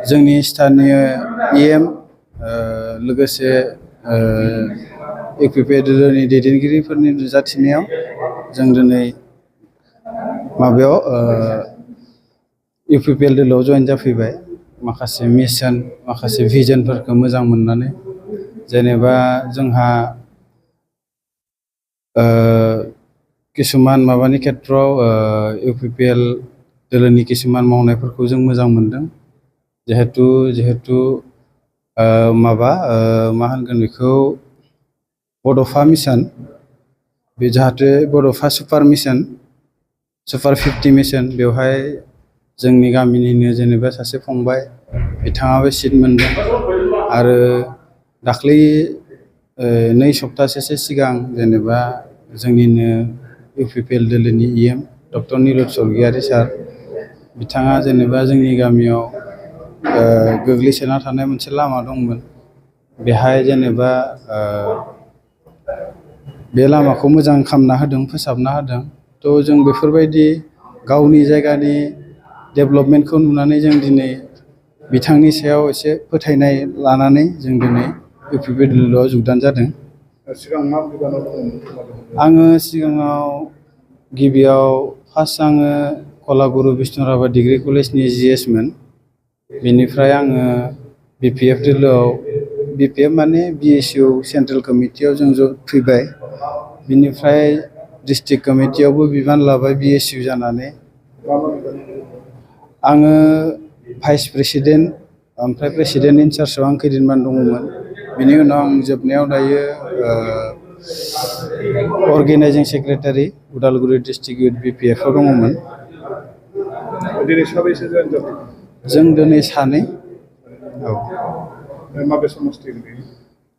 जोंनि स्थानीय EM लोगोसे इउपिपिएल दोलोनि दैदेनगिरिफोरनि नुजाथिनायाव जों दिनै माबायाव इउपिपिएल दोलोआव जयेन जाफैबाय। माखासे मिशन माखासे भिजनफोरखौ मोजां मोननानै जेनेबा जोंहा किसुमान माबानि खेत्रआव इउपिपिएल दोलोनि किसुमान मावनायफोरखौ जों मोजां मोनदों। जिहेतु माबा मा होनगोन बेखौ बड'फा मिशन बे जाहाथे बड'फा सुपार मिशन सुपार 50 मिशन बेवहाय जोंनि गामिनिनो जेनेबा सासे फंबाय बिथाङाबो सिट मोनदों आरो दाख्लै 2 सप्ताहसो सिगां जेनेबा जोंनिनो इउपिपिएल दोलोनि EM डक्टर निरज स्वर्गियारी सार बिथाङा जेनेबा जोंनि गामियाव गोग्लैसोना थानाय मोनसे लामा दंमोन बेहाय जेनेबा बे लामाखौ मोजां खालामना होदों फोसाबना होदों। थ' जों बेफोरबायदि गावनि जायगानि डेभेलपमेन्टखौ नुनानै जों दिनै बिथांनि सायाव एसे फोथायनाय लानानै जों दिनै इउपिपिएल दोलोआव जगदान जादों। सिगां मा बिबानाव दंमोन? आङो सिगाङाव गिबियाव फार्स्ट आङो कलागुरु बिष्णु राभा डिग्री कलेजनि GS मोन। बेनिफ्राय आङो BPF दोलोआव BPF माने BSU सेन्ट्रेल कमिटियाव जों फैबाय। बिनिफ्राय डिस्ट्रिक्ट कमिटियावबो बिबान लाबाय BSU जानानै। आङो भाइस प्रेसिडेन्ट ओमफ्राय प्रेसिडेन्ट इनचार्जआव आं खैदिनमान दङमोन। बिनि उनाव आं जोबनायाव दायो organising secretary Udalguri district youth BPF आव दङमोन। दिनै साबैसे जयेन जादों? जों दिनै 2। औ। माबे समस्ति?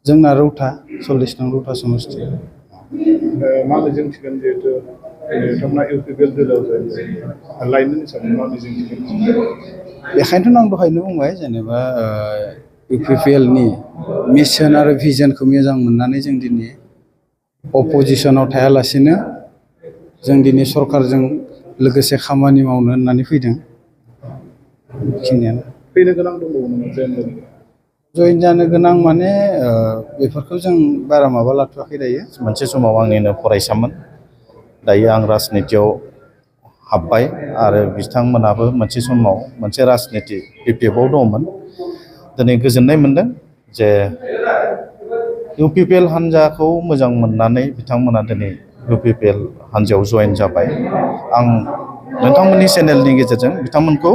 जोंना रौता 40 नं रौता समस्ति। मा मिजिं थिगोन जिहेतु नोंथांमोना इउपिपिएल दोलोआव जयेन लाइमोन हिसाबै मा मिजिं थिगोन? बेखायनोथ' आं दहायनो बुंबाय जेनेबा इउपिपिएलनि मिशन आरो भिजनखौ मोजां मोननानै जों दिनै अपोजिशनाव थायालासिनो जों दिनै सरकारजों लोगोसे खामानि मावनो होननानै फैदों। बेखिनियानो। फैनो गोनां दंबावो नामा जयेन जानो गोनां माने बेफोरखौ जों बारा माबा लाथ'वाखै दायो। मोनसे समाव आंनिनो फरायसामोन, दायो आं राजनितियाव हाबबाय आरो बिथांमोनाबो मोनसे समाव मोनसे राजनिति BPF आव दङमोन। दिनै गोजोननाय मोनदों जे इउपिपिएल हान्जाखौ मोजां मोननानै बिथांमोना दिनै इउपिपिएल हान्जायाव जयेन जाबाय। आं नोंथांमोननि चेनेलनि गेजेरजों बिथांमोनखौ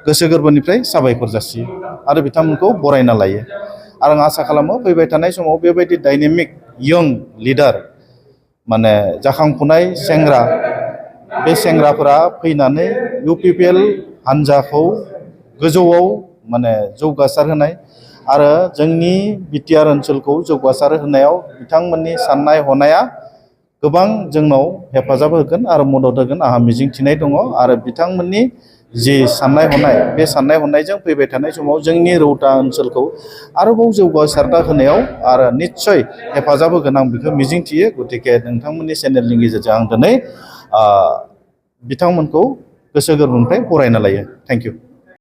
गोसो गोरबोनिफ्राय साबायखर जासियो आरो बिथांमोनखौ बरायना लायो आरो आं आसा खालामो फैबाय थानाय समाव बेबायदि डायनेमिक यंग लिडार माने जाखांफुनाय सेंग्रा बे सेंग्राफोरा फैनानै इउपिपिएल हान्जाखौ गोजौआव माने जौगासार होनाय आरो जोंनि बिटिआर ओनसोलखौ जौगासार होनायाव बिथांमोननि साननाय हनाया गोबां जोंनाव हेफाजाब होगोन आरो मदद होगोन आंहा मिजिंथिनाय दङ आरो बिथांमोननि जि साननाय हनाय बे साननाय हनायजों फैबाय थानाय समाव जोंनि रौता ओनसोलखौ आरोबाव जौगासारना होनायाव आरो निस्सय हेफाजाब होगोन आं बेखौ मिजिंथियो। गतिके नोंथांमोननि चेनेलनि गेजेरजों आं दिनै बिथांमोनखौ गोसो गोरबोनिफ्राय बरायना लायो। Thank you.